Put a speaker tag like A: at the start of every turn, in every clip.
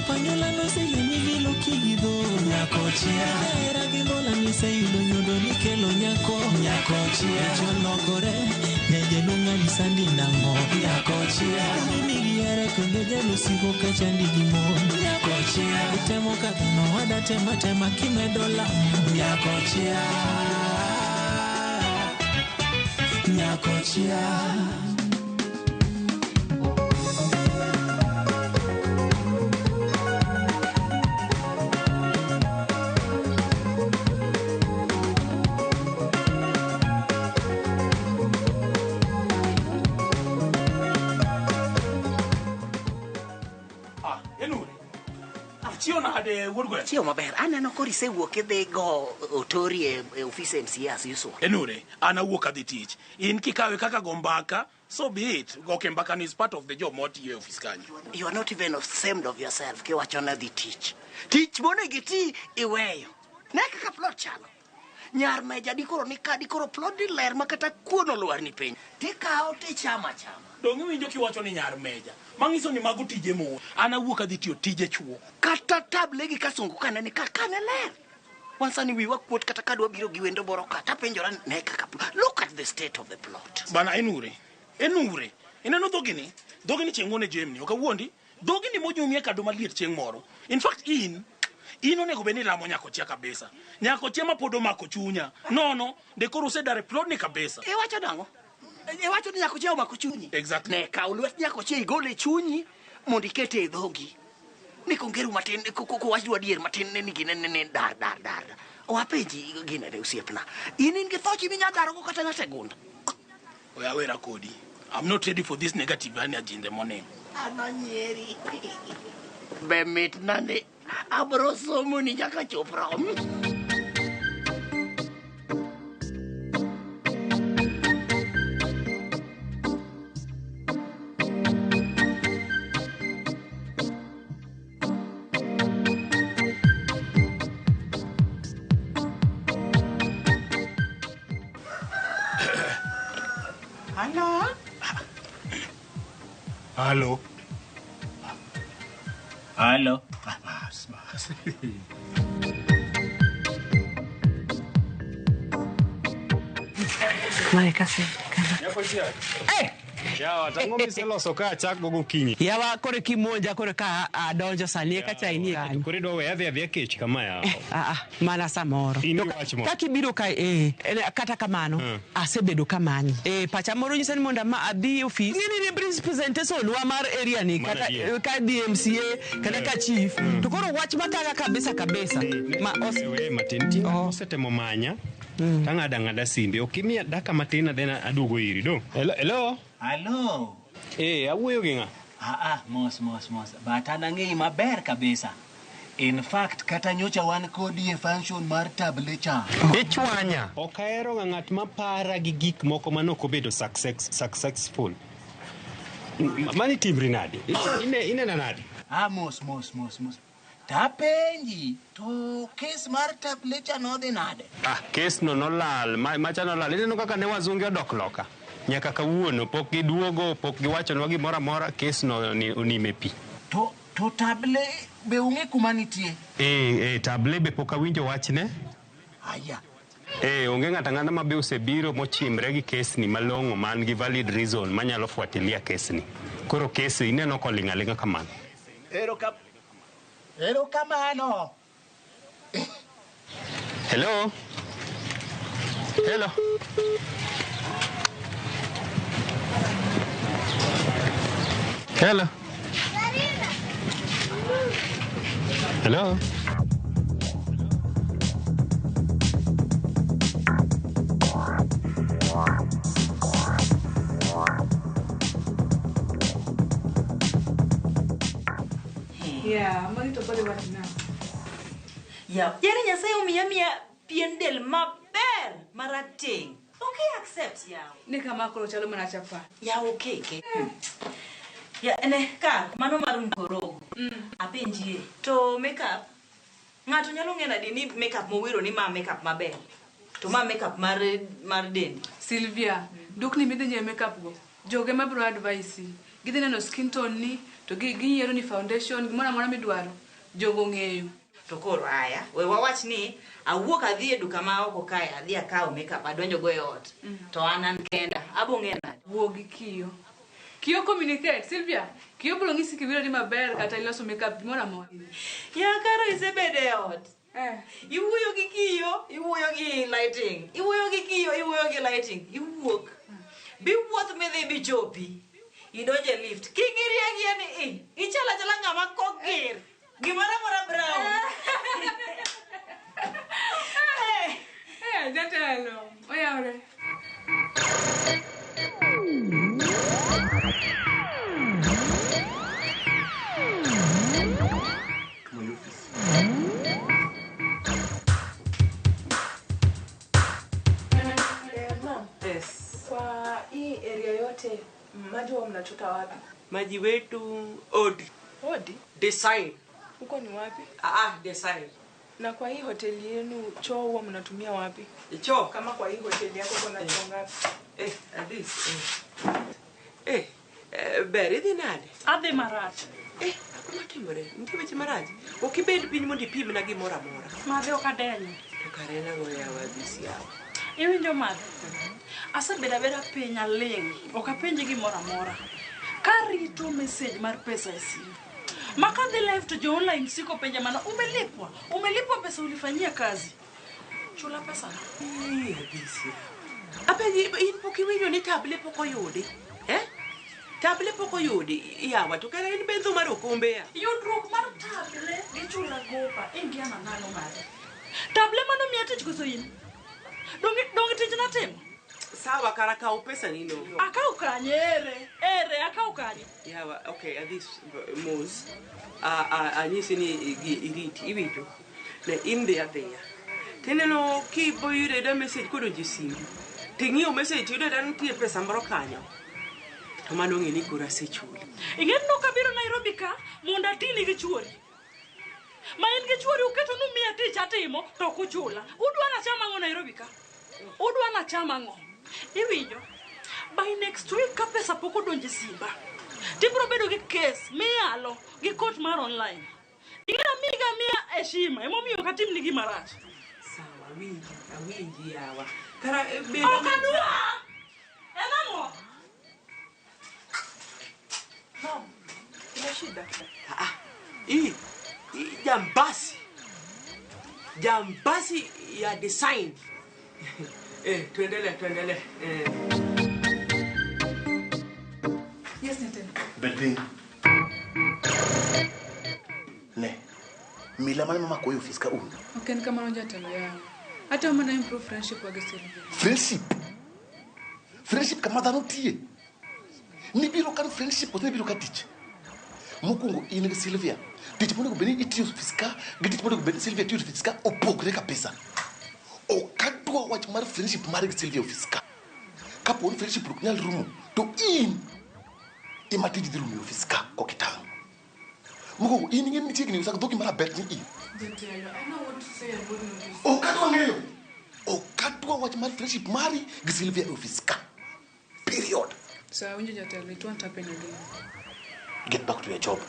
A: Jopanyola noseyie gi luki gi dho nyakochia. Hera gi mbola niseyudo nyodo nikelo nyako nyakochia. Cholokore ne jalung'ani sandi nang'o nyakochia. Nigi hera kendo jalusigo kachandi gi mon nyakochia. Itemo kadho nowada tema tema kimedo lamo nyakochia. Nyakochia.
B: Ah, Enure. Chiew nade wuod gweng'?
C: Chiew maber. Aneno koro isewuok idhi go otori e ofis MCA as usual.
B: Enure, an awuok adhi tich. In kikawe kaka go mbaka, so be it. Goke mbaka ni is part of the job mwatiyo e ofis kanyo.
C: You are not even ashamed of yourself kiwacho ni adhi tich. Tich monego iti iweyo. Ne kaka plot chalo. Nyar meja dikoro ni ka dikoro plot di ler ma kata kuon olwarni piny. Tikawo tichamo achama.
B: Dong' iwinjo kiwacho ni nyar meja. Manyiso ni mago tije mon. An awuok adhi tiyo tije chuo.
C: Kata table gi kasungu ka nene ka ka ne ler. Wan sani wiwa kuot kata ka dwa biro gi wendo moro ka tapenjora ne kaka plot. Look at the state of the plot.
B: Bana Enure. Enure. Ineno dhogini? Dhogini chieng' mone jemni. Ok awuondi. Dhogini monyumie kado maliet chieng' moro. In fact in onego bed ni ilamo nyakochia kabisa. Nyakochia ma pod omako chunya. Nono, de koro usedar e plodni kabisa.
C: Iwacho nang'o? Iwacho ni nyakochia omako chunyi?
B: Exactly.
C: Ne kaw lwet nyakochia igol e chunyi mondo ikete e dhogi. Ni kongeru matin kowachnu adier matin ni gine ni dar dar dar. Wapenji gine ne osiepna. In gi thochi minya darogo kata ng'ato e gunda.
B: Oya wera kodi. I'm not ready for this negative energy in the morning.
C: An anyieri. Be mitna ni abro somoni nyaka chop rom.
D: Hello?
B: Halo.
D: Halo.
B: Bas, bas.
E: Mae kase
F: Yawa, tang'o miseloso ka achak go gokinyi?
E: Yawa koro kimonja koro ka adonjo sani eka chai nie kanyo.
F: Koro idwa weya adhi adhiya kech kama yawa.
E: Ah, ah, mana samoro.
F: In gi wach moro.
E: Kaka ibiro ka kata kamano asebedo kamanyi. Pacha moro nyisa ni mondo ama adhi e ofis. Ng'eni ni representation wa mar area ni
F: Mana
E: kata
F: adier.
E: ka DMCA kata ka chief. To koro wach mataka kabisa kabisa. Ma os
F: We matin ti osetemo manya. Tang'ado ang'ada simbe. Ok imiya dakika matin adhi aduogo iri do. Hello, hello.
D: Hello.
F: Awuoyo gi ng'a?
D: Ah, ah, mos mos mos. But an ang'eyi maber kabisa. In fact, kata nyocha wan kodi e function mar table cha.
F: Ichwanya. Ok ahero ga ng'at ma para gi gik moko ma nok obedo successful. Mani timri nade? Inena nade?
D: Ah, mos mos mos mos. Tapenji, to kes mar table cha nodhi nade?
F: Ah, kes no nolal, macha nolal. Ineno kaka ne wazunge odok loka. Nyaka kawuono pok giduogo, pok giwachonwa gimoro amora, kes no onime pi.
D: To table be ong'e kuma nitie?
F: Table be pok awinjo wachne.
D: Aya.
F: Onge ng'ato ang'ata ma be osebiro mochimre gi kesni malong'o man gi valid reason manyalo fuatilia kesni. Koro kesi ineno koling' aling'a kamano.
D: Erokamano.
F: Hello? Hello? Hello? Hello?
G: Yeah, magi to koro iwacho nang'o?
H: Ya, yani Nyasaye omiya miya pien del maber marateng'. Okay, accept yaw.
G: Ni kama koro chalo mana chapat.
H: Ya okeke. Ya ne ka mano mar mkorogo. Apenjie. To makeup ng'ato nyalo ng'eyo nade ni makeup mowiro ni ma makeup maber. To ma makeup mar dendi.
G: Sylvia, dukni midhi nyiewe makeup go. Joge mabiro advice. Gidhi neno skin tone ni, To giyiero ni foundation gimoro amora midwaro jogo ng'eyo.
H: To koro aya, we wawach ni awuok adhi e duka ma oko kae, adhi akawo makeup adonjo go e ot. To an kenda, abo ng'eyo nade?
G: Wuo gi kiyo. Kiyo communicate, Sylvia. Kiyo biro ng'isi kiwiro ni maber kata iloso makeup gimoro amora.
H: Ya karo isebedo e ot. Iwuoyo gi kiyo, iwuoyo gi lighting. Iwuoyo gi kiyo, iwuoyo gi lighting. Iwuok. Biwuoth midhi bichopi. Idonjo e lift. King'iri ang'iya ni ichalo achala ng'ama kok gir. Gimoro amora brown.
G: Jatelo, oyawre.
I: Yes. Kwa hii area yote maji huwa mnachota wapi?
E: Maji wetu Odi.
I: Odi?
E: Design.
I: Huko ni wapi?
E: Design.
I: Na kwa hii hoteli yenu choo huwa mnatumia wapi?
E: Choo?
I: Kama kwa hii hoteli yako kuna choo ngapi?
E: At least. Ber idhi nade?
J: Adhi marach.
E: Ang'o timore? Nitie weche marach. Ok ibed piny mondo ipimna gimoro amora.
J: Madhe ok adenyo.
E: To kare en ang'o yawa Adhis yawa?
J: Iwinjo madhe? Asebedo abeda piny aling'. Ok apenji gimoro amora. Karito message mar pesa e simu. Makadhi live to jo online siko penja mana umelipwa? Umelipwa pesa ulifanyia kazi? Chula pesa na.
E: Adhis yawa. Apenji in pok iwinjo ni table pok oyudi? Table pok oyudi yawa to kare en bendho mar okombe ya.
J: Yudruok mar table gi chula gopa Indiana nang'o madhe? Table mano miya tich koso in? Donge tich natimo?
E: Sawa kara kaw pesa ni no.
J: Akaw kanye ere akaw kanye.
E: Yawa okay Adhis mos. Anyisi ni iriti iwinjo. Ne in dhi adhiya. Tineno kibo yudo message kodonjo e simbi. Ting'iyo message tiyudo ka nitie pesa moro kanyo. To mano ng'e ni koro asechuli.
J: Ing'e ni nokabiro Nairobi ka mondo atini gi chuori. Ma in gi chuori uketo numiya tich atimo to ok uchula. Udwa nacham ang'o Nairobi ka? Udwa nacham ang'o? Iwinjo? By next week ka pesa pok odonjo e simba, tibiro bedo gi kes miyalo gi court mar online. Ing'e amiga miya heshima, emomiyo ok atimni gima rach.
E: Sawa, awinji yawa. Kara bedo
J: Ok adwa! En ang'o?
I: Mom, kuna shida?
E: Hii jambasi. Jambasi ya design. Tuendelee.
G: Yes, Nathan.
K: Bed piny. Ne. Mila mane mamako e ofis ka un?
G: Ok en kamano jatelo yawa. Hata mana improve friendship wagi Sylvia.
K: Friendship? Friendship kama dhano tiye. Nibiro kan friendship koso nibiro ka tich? Mokwongo in gi Sylvia. Tich monego bed ni itiyo e ofis ka gi tich monego bed ni Sylvia tiyo e ofis ka opogre kabisa. Ok adwa wach mar friendship mari gi Sylvia e ofis ka. Kapo ni friendship ok nyal rumo, to in ema tiji dhi rumo e ofis ka kok itang'. Mokwongo in ing'e ni chiegni usak dhogi marabet ni in.
G: Jatelo, I know what to say and what not to say.
K: Ok adwa ng'eyo. Ok adwa wach mar friendship mari gi Sylvia e ofis ka. Period.
G: So awinjo jatelo, it won't happen again.
K: Get back to your job.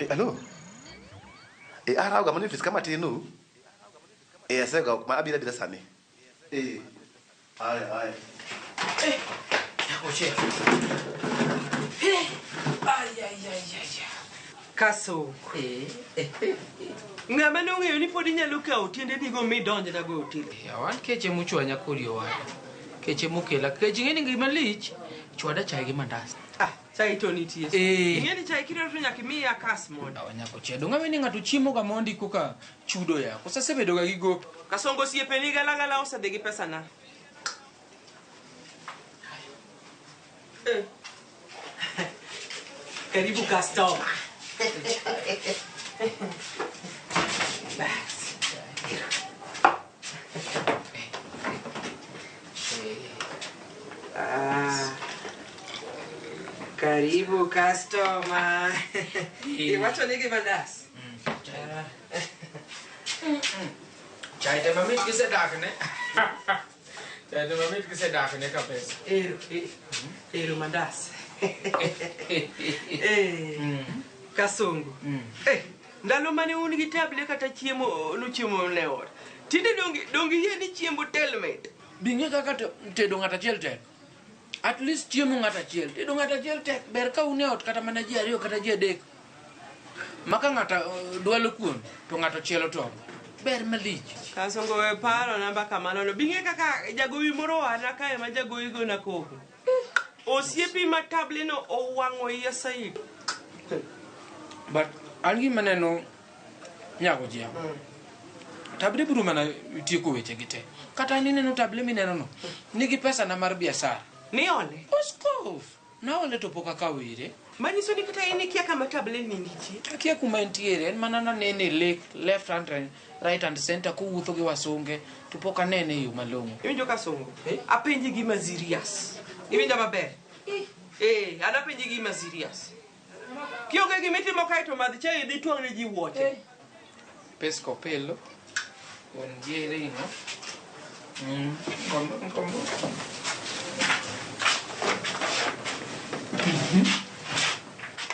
K: Hello. Arawo ga mane ofis ka matin nu. Asega ma abiro abira sani. Aya aya.
E: Oche. Ay ay ay ay. Kaso. Ng'ama nong'eyo ni pod inyalo kawo tiendenigo midonjna go e otel.
L: Wan keche muchwanya kodi owada. Keche mokela. Kech ing'e ni gima lich, chwada chai gi mandas.
E: Chai to nitie. Ing'e ni chai kidwaro to nyaka imiya kas mondo.
L: Nyako chia. Donge awinjo ni ng'ato chiemo ga mondi koka chudo ya. Koso asebedo ga gi gope.
E: Kasongo osiepeni galagala osedhi gi pesana. Karibu customer. Bas. Karibu customer. Iwacho nigi mandas.
L: Chai te mamit kisedakne. Chai te mamit kisedakne kabisa.
E: Ero, ero mandas. Kasongo. Ndalo mane un gi table kata chiemo nuchiemo ne ot. Tinde donge yie ni chiembo tel mit.
L: Bing'e kaka tedo ng'ato achiel tek. At least chiemo ng'ato achiel. Tedo ng'ato achiel tek. Ber ka un e ot kata mana ji ariyo kata ji adek. Ma ka ng'ato dwalo kuon to ng'ato chielo tong'. Ber malich.
E: Kasongo we paro namba kamano no. Bing'e kaka jagowi moro wana kae ma jagowi gona koko. Osiepi ma table no owang'o iya saidi.
L: But an gima neno nyago jia. Table biro mana tieko weche gi te. Kata an ineno table mineno no. Nigi pesa na mar biashara.
E: Niole?
L: Of course. Naole to pok akawo ire.
E: Manyiso ni kata in ikia kama table ni nitie.
L: Akia kuma entiere, en mana nanene e lake, left hand and right hand center kowuotho gi wasunge to pok anene e yo malong'o.
E: Iwinjo Kasongo? Apenji gima serious. Iwinjo maber? An apenji gima serious. Kionge gimitimo kae to madh chai idhi twang' ne ji wuoche.
L: Pesco pelo, con gi ring'o. Kombo.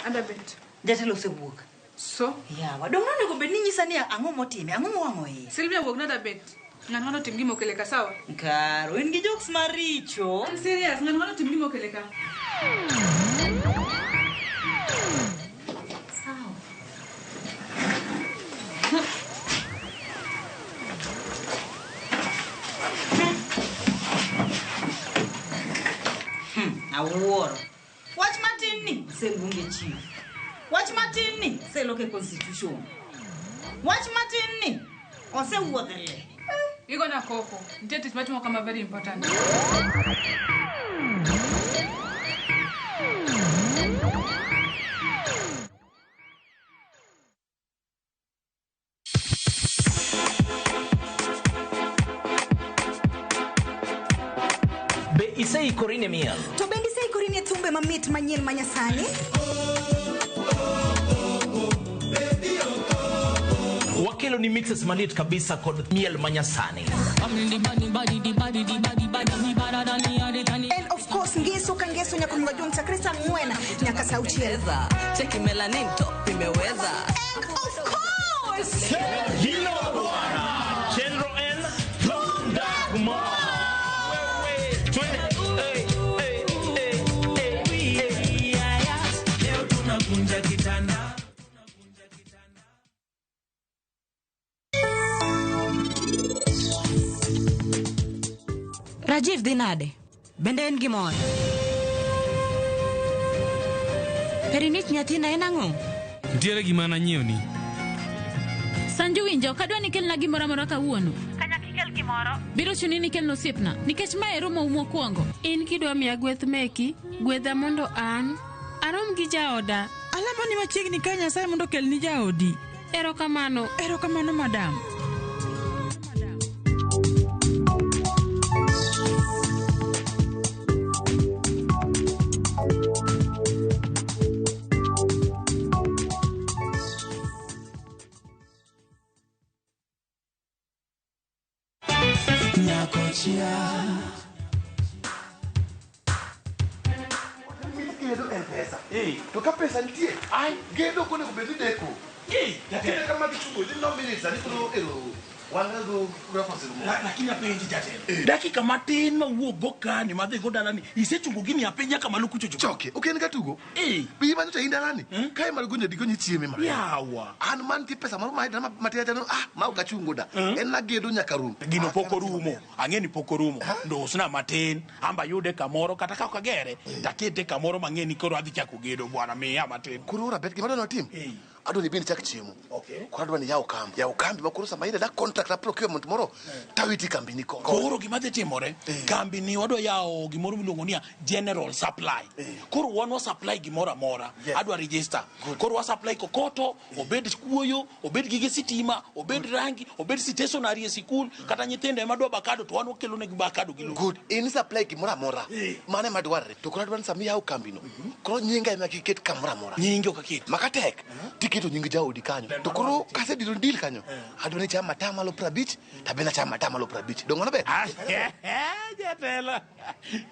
G: Adabet.
H: Jatelo osewuok.
G: So?
H: Yawa, dong' nonego bed ni nyisa ni ang'o motime, ang'o mowang'o iye?
G: Sylvia wuok nadabet. Ng'ano mano tim gima okele ka sawa?
H: Karo, in gi jokes maricho.
G: I'm serious, ng'ano mano tim gima okele ka.
H: Sawa. Awuoro. Wach matin ni oseluonge chief. Wach matin ni oseloke constitution. Wach matin ni osewuodhe le.
G: Igona koko. Nitie tich matimo kama very important.
M: Be iseikori ne miel?
N: To bende iseikori ne thumbe mamit manyien ma nyasani?
M: Wakelo ni mixes malit kabisa kod miel manyasani.
N: And of course ngeso ka ngeso nyaka onego jong chakre saa ang'wen nyaka saa auchiel.
O: Cheki melanin top imeweza.
N: And of course
M: Hilo bwana. Chenro en Thundagmo.
A: Leo tunakunja kitanda.
H: Rajiv dhi nade? Bende en gi mor? Perinit nyathina en ang'o?
P: Nitiere gima nanyiewni.
Q: Sanju winjo, ok adwa ni kelna gimoro amora kawuono.
J: Kanyaka ikel gimoro.
Q: Biro chuni ni kelna osiepna, nikech mae romou mokwongo.
R: In kidwa miya gweth meki, gwedha mondo an arom gi jaoda.
S: Alamo ni machiegni ka Nyasaye mondo okelni jaodi.
R: Erokamano.
S: Erokamano madam.
A: Nyakochia.
K: Gedo en pesa. To ka pesa nitie, gedo ok onego bed ni deko. Kinde kama gichungo, idhi no minutes sani koro ero wanga go reference rumo.
B: Lakini apenji jatelo. Dakika matin mawuok go kani madhi go dalani, isechungo gini apenj nyaka malo kucho cho.
K: Choke, ok en ga tugo. Bi manyo in dalani. Kae mar gonyo digonyi chieme ma.
B: Yawa.
K: An man ti pesa moro ma idana matin tin ma ok achungo da. En nagedo nyaka rum.
B: Gino pok orumo. Ang'e ni pok orumo. Ndosna matin, amba yude kamoro kata ka ok agere, takete kamoro mang'e ni koro adhi chako gedo bwana miya matin.
K: Koro ora bet gima adwa ni watim. Adwa ni ibed ichak chiemo. Koro adwa ni yaw kambi. Yaw kambi ma koro sama iyudo contract na procurement moro tawiti kambi ni ko.
B: Koro gima dhi timore, kambi ni wadwa yawo gimoro miluongo ni general supply. Koro wan wa supply gimoro amora. Adwa register. Koro wa supply kokoto, obed kuoyo, obed gige sitima, obed rangi, obed stationery e sikul, kata nyithindo ema dwa bakado to wan wakelo negi bakado gi lowo.
K: Good. In supply gimoro amora. Mano ema dwarore. To koro adwa ni sama iyawo kambi no, koro nyinga ema kik iket kamoro amora.
B: Nyingi ok aket.
K: Maka tek, Tiketo nying jaodi kanyo. To koro kasediro deal kanyo. Adwa ni cham atamalo 50, to abende acham atamalo 50. Dong' mano ber?
B: Jatelo.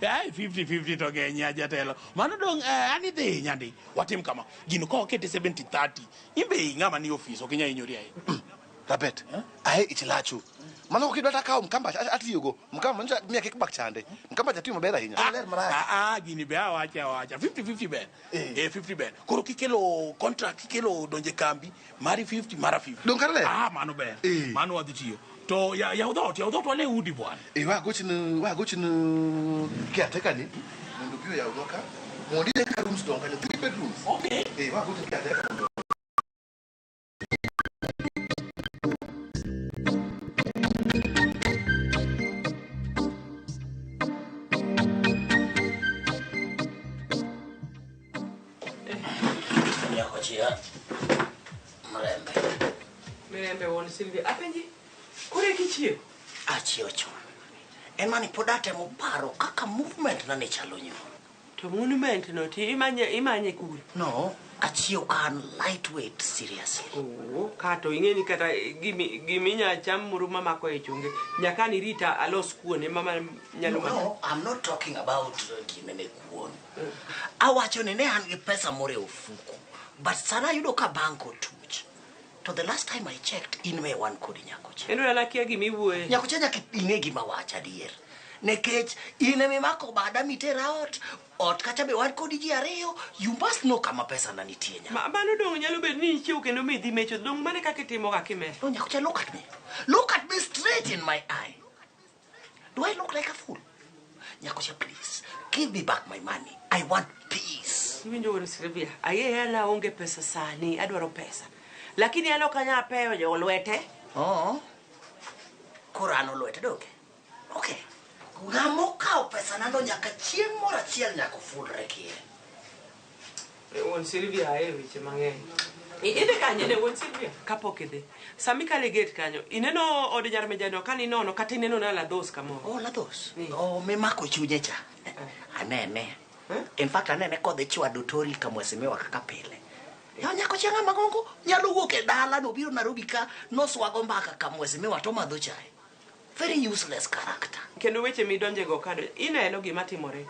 B: Ai 50-50 to genya jatelo. Mano dong' an idhi nyandi. Watim kama. Gino ka wakete 70-30. Imbe ng'ama ni ofis ok inyal hinyori ahinya.
K: Rabet, ae ich lachu. Mano kidwa ta kawo mkamba atiyogo. Mkamba manyiso miya kickback chande. Mkamba jatiyo maber ahinya. Ler marach.
B: Gini be awacha. 50-50 ber. 50 ber. Koro kikelo contract, kikelo donje kambi, mari 50, mara 50.
K: Dong' kare ler?
B: Mano ber. Mano wadhi tiyo. To yaw dhoot wale udi bwana.
K: Wagochne caretaker ni mondo obi oyawnwa ka. Mondo ine kaka rooms dong' kanyo, 3 bedrooms.
B: Okay.
K: Wagochne caretaker mondo
C: Nyakochia mrembe.
E: Mirembe wuon Sylvia. Apenji, koro eki chiew?
C: Achiew chon. En mani pod atemo paro kaka movement na ne chalo nyoro.
E: To movement no ti imanye kure?
C: No, achiew ka an lightweight seriously.
E: Oh, kato ing'e ni kata giminya cham moro mamako e chonge. Nyaka ni rita alos kuon ema nyalo mako.
C: No, I'm not talking about ginene kuon. Awacho ni ne an gi pesa moro e ofuku. But sana ayudo ka bank otuch. To the last time I checked, in me wan kodi Nyakocha.
E: En an akia gima iwuoye.
C: Nyakocha nyaka ing'e gima wacho adier. Nikech in ema imako bada mitera ot, ot kacha be wan kodi ji ariyo, you must know kama pesa na nitie nyako.
E: Mano dong' nyalo bedo ni ichiew kendo midhi mecho. Dong' mane kaka itimo ga kimer.
C: No, Nyakocha, look at me. Look at me straight in my eye. Do I look like a fool? Nyakocha, please, give me back my money. I want peace.
E: Iwinjo wuon Sylvia, ayie an aonge pesa sani, adwaro pesa. Lakini an ok anyal peyo jo lwete.
C: Oh. Koro an olwete donge? Okay. Ng'ama okawo pesa nano nyaka chieng' moro achiel nyaka ofulre kie.
E: Wuon Sylvia aye weche mang'eny. Idhi kanye ne wuon Sylvia? Kapok idhi. Sami kale gate kanyo, ineno od nyar mejano ka ninono kata ineno na Ladhos kamoro.
C: Oh, Ladhos. Oh, mimako chunye cha. Anene. In fact, anene kodhi chwado tori ka mheshimiwa kaka pile. Ya Nyakocha ng'ama gongo nyalo wuok e dala no biro Nairobi ka noswago mbaka ka mheshimiwa to madho chae. Very useless character.
E: Kendo weche midonjego kado, ineno gima timore.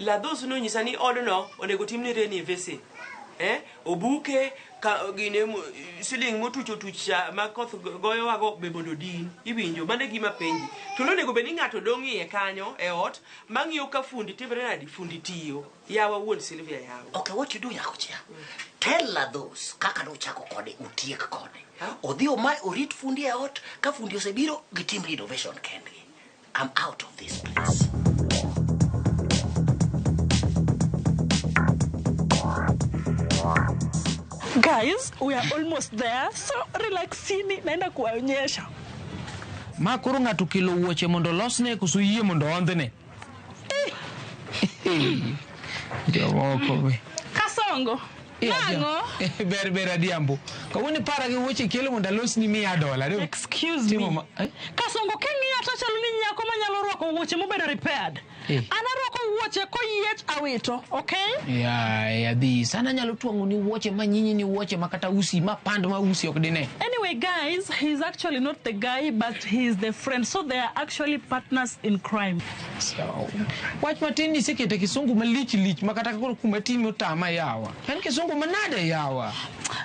E: Ladhos nonyisa ni odno onego timne renovation. Obuke ka gine siling motuch otuch cha ma koth goyowago be mondo din. Iwinjo, mano e gima penji. To nonego bed ni ng'ato dong' iye kanyo e ot mang'iyo ka fundi timre nadi, fundi tiyo. Yawa wuon Sylvia yawa.
C: Okay, what you do Nyakocha? Tell Ladhos kaka nochako kode utiek kode. Odhi omai orit fundi e ot, ka fundi osebiro gitim renovation kendgi. I'm out of this place.
J: Guys, we are almost there. So relaxini, naenda kuwaonyesha.
L: Ma koro ng'ato kelo wuoche mondo losne koso yie mondo ondhne. Jomoko be.
J: Kasongo. Nang'o?
L: Ber Adhiambo. Kawuono para gi wuoche kelo mondo alosni $100.
J: Excuse me. Kasongo king'iya to chalo ni nyako manyalo rwako wuoche mobedo repaired. An arwako wuoche koyiech awito, okay?
L: Ya, adhi. Sana anyalo twang'o ni wuoche ma nyinyi ni wuoche ma kata usi ma pand ma usi ok dine.
J: Anyway, guys, he's actually not the guy, but he's the friend. So they are actually partners in crime.
L: So, wach matin ni isekete kisungu malich lich ma kata koro kuma timi otama yawa. En kisungu manade yawa.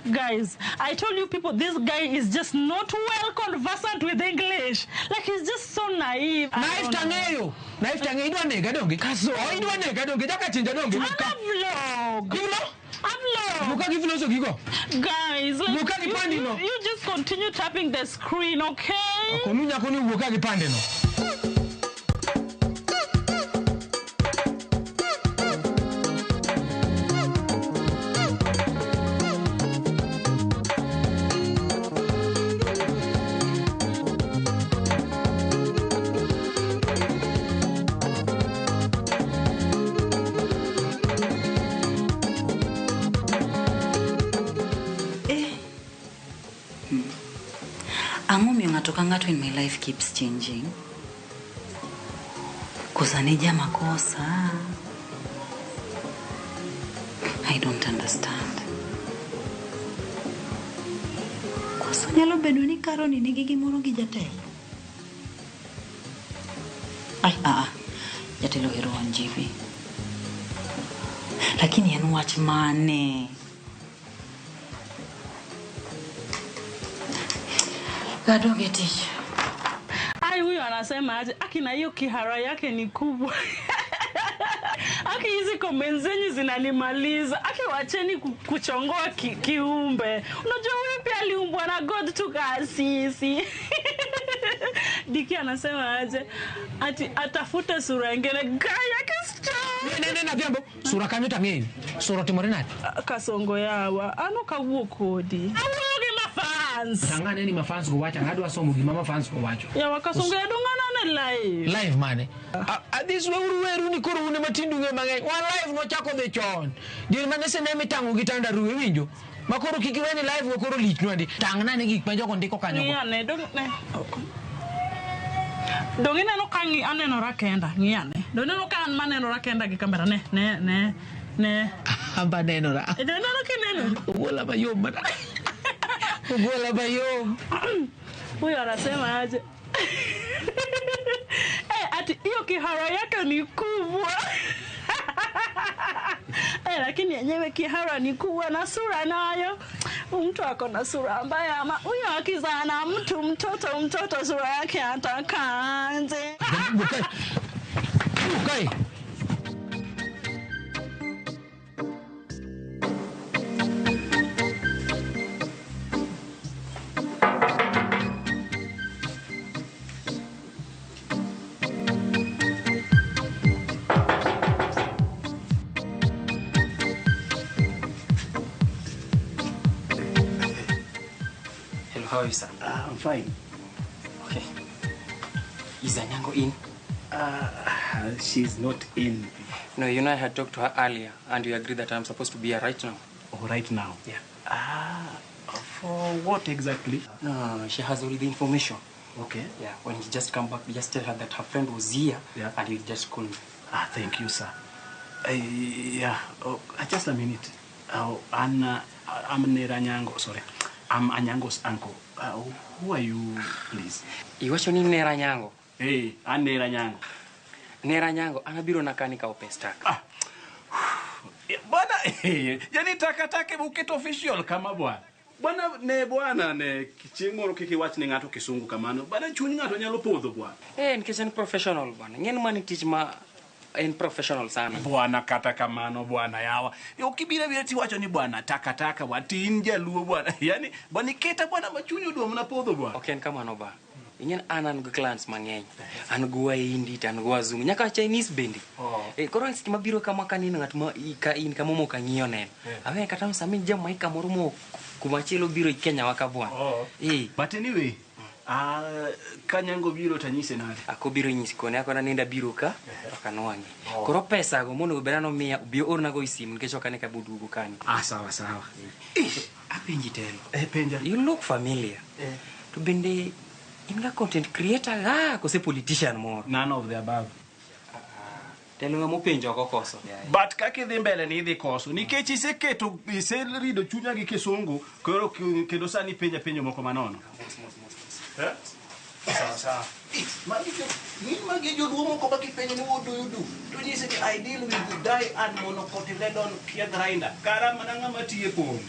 J: Guys, I told you people, this guy is just not well conversant with English. Like, he's just so naive.
L: Naive tang'eyo. Naive tang'eyo. Idwa nega donge? Oh, idwa nega donge? Jaka chinja donge?
J: Vlog.
L: Givlo?
J: Vlog.
L: Muka givlo gigo.
J: Guys, like,
L: Muka gi pandi no.
J: you just continue tapping the screen, okay?
L: Akonu nyako ni wuoka gi pande no.
H: Ang'o miyo ng'ato ka ng'ato in my life keeps changing? Kosa ne jamakosa. I don't understand. Koso nyalo bedo ni Karoni nigi gimoro gi jatelo? Ai, aa, jatelo ohero Wanjivi. Lakini en wach mane? Gadog e tich.
J: Ai, huyu anasema aje? Akina hiyo kihara yake ni kubwa. Aki, hizi comments zenyu zinanimaliza. Aki, wacheni kuchongoa kiumbe. Unajua huyu pia aliumbwa na God tu kasisi. Diki anasema aje? Ati atafute sura ingine. Gaya kisto.
L: Ne ne na vyambo sura kanyo tang'eyo. Sura otimore nade?
J: Kasongo yawa. Ano kawuok kodi. Awuoyo gi mafans.
L: Tang'ane ni mafans go wacho, adwa somo gima mafans go wacho.
J: Yawa Kasongo yadungana ne live.
L: Live mane? Adhis weuru weru ni koro un ema tinde ung'eyo mang'eny. Wan live nochako dhi chon. Diere mane sinema itang'o gi tandarua iwinjo? Ma koro kik iwe ni live go koro lichnwa ndi. Tang'na ane gik ma jogo ndiko kanyo go.
J: Ng'i ane, dong' ne. Dong' ineno ka anenora kenda, ng'i ane. Dong' ineno ka an manenora kenda gi kamera, ne, ne, ne, ne.
L: Amba nenora.
J: Dong' ineno kineno.
L: Ogola mayom mana. Ogola mayom.
J: Huyo anasema aje? Ati hiyo kihara yake ni kubwa. Lakini yenyewe kihara ni kubwa na sura nayo. Mtu ako na sura mbaya ama huyo akizaa na mtu mtoto sura yake atakaanze.
L: Bukai.
T: How are you, sir?
D: I'm fine.
T: Okay. Is Anyango in?
D: She's not in.
T: No, you know I had talked to her earlier and we agreed that I'm supposed to be here right now.
D: Oh, right now?
T: Yeah.
D: For what exactly?
T: No, she has all the information.
D: Okay.
T: Yeah, when he just come back, just tell her that her friend was here
D: yeah.
T: And he'll just call me.
D: Thank you, sir. Yeah, oh, just a minute. I'm Nera Anyango, sorry. I'm Anyango's uncle. Who are you, please?
T: Iwacho ni Nera Anyango.
D: Hey, an Nera Anyango.
T: Nera Anyango, anabiro na kani ka opes taka.
D: Bwana, yani takataka uketo official kama bwana. Bwana ne bwana ne chieng' moro kik iwach ne ng'ato kisungu kamano. Bwana chuny ng'ato nyalo podho bwana.
T: Nikech en professional bwana. Ng'en mani tich ma en professional sana.
D: Bwana kata kamano bwana yawa. Ok ibiro abira tiwacho ni bwana takataka bwana ti in jaluo bwana. Yani bwana iketa bwana ma chuny odwa mana podho bwana.
T: Ok en kamano ba. Ing'en an an gi clients mang'eny. An gi Wahindi to an gi Wazungu. Nyaka Chinese bende. Koro seche mabiro kama kaneno ng'at ma ka in kama mok ang'iyo neno. Awe kata sami Jamaica moro mo kumachielo biro i Kenya wa ka bwana.
D: But anyway, Kanyango biro tanyise nade?
T: Akobiro nyisi kone akona nenda biro ka ok anwang'e. Koro pesa go monego bed anomiya obi oornago e simu nikech ok ane ka boduogo kani.
D: Sawa sawa.
T: Apenji telo.
D: Penja.
T: You look familiar. To bende in ga content creator ga kose politician moro?
D: None of the above.
T: Telo ng'ama openjo ok okoso.
D: But kaka idhi mbele ni idhi koso nikech iseketo iserido chunya gi kisungu koro kendo sani penja penjo moko manono. Sawa sawa. Magi joluo moko ma kipenjo ni what do you do? To nyise ni I deal with die and monocotyledon kia grinder. Kara mana ng'ama tiye pong.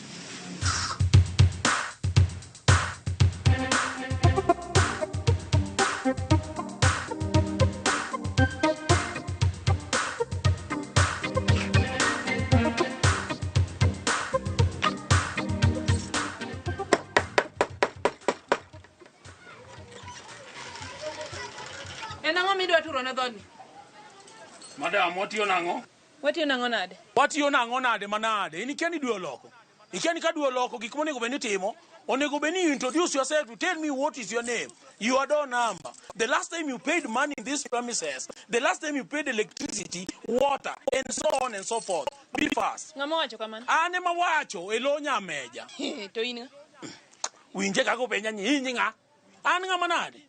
I: En ang'o midwa turo ne dhodni?
B: Madam, watiyo nang'o?
I: Watiyo nang'o nade?
B: Watiyo nang'o nade manade? In ikia ni dwe oloko. Ikia ni ka dwe oloko gik monego bed ni itimo. Onego bed ni you introduce yourself to tell me what is your name, your door number. The last time you paid money in these premises, the last time you paid electricity, water, and so on and so forth. Be fast.
I: Ng'ama wacho kamano?
B: An ema wacho e lo nyameja.
I: To in ng'a?
B: Winje kaka openja ni in ng'a? An ng'ama nade?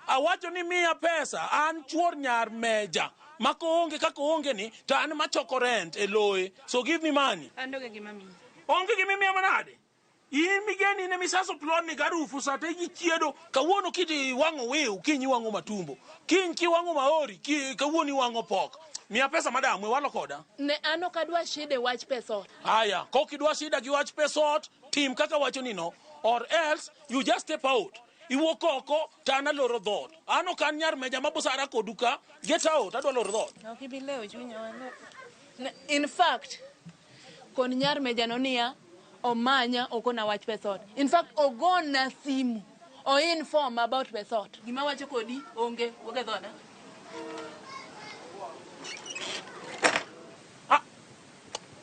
B: Awacho ni miya pesa, an chuor nyar meja. Ma koonge kaka oonge ni, to an machoko rent e loye. So give me money.
I: An onge gima miyi.
B: Onge gima imiya manade? In migeni ne misaso plot ni garufu sate gi chiedo kawuono kiti wang'o wiu kiny iwang'o matumbo kiny kiwang'o maori ki, kawuono iwang'o pok miya pesa madam we walo koda
U: Ne an ok adwa shida e wach pesa ot.
B: aya kok idwa shida gi wach pesa ot tim kaka wacho ni no or else you just step out iwuok oko to an aloro dhoot an ok an nyar meja ma busara kodu ka get out adwa loro dhoot
U: Ok ibi lewo chunya walo. In fact, kon nyar meja no niya omanya okona wach pesa ot. In fact, ogona simu. O inform about pesa ot. Gima wacho kodi onge, wuog e dhoda.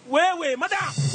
B: Wewe madam.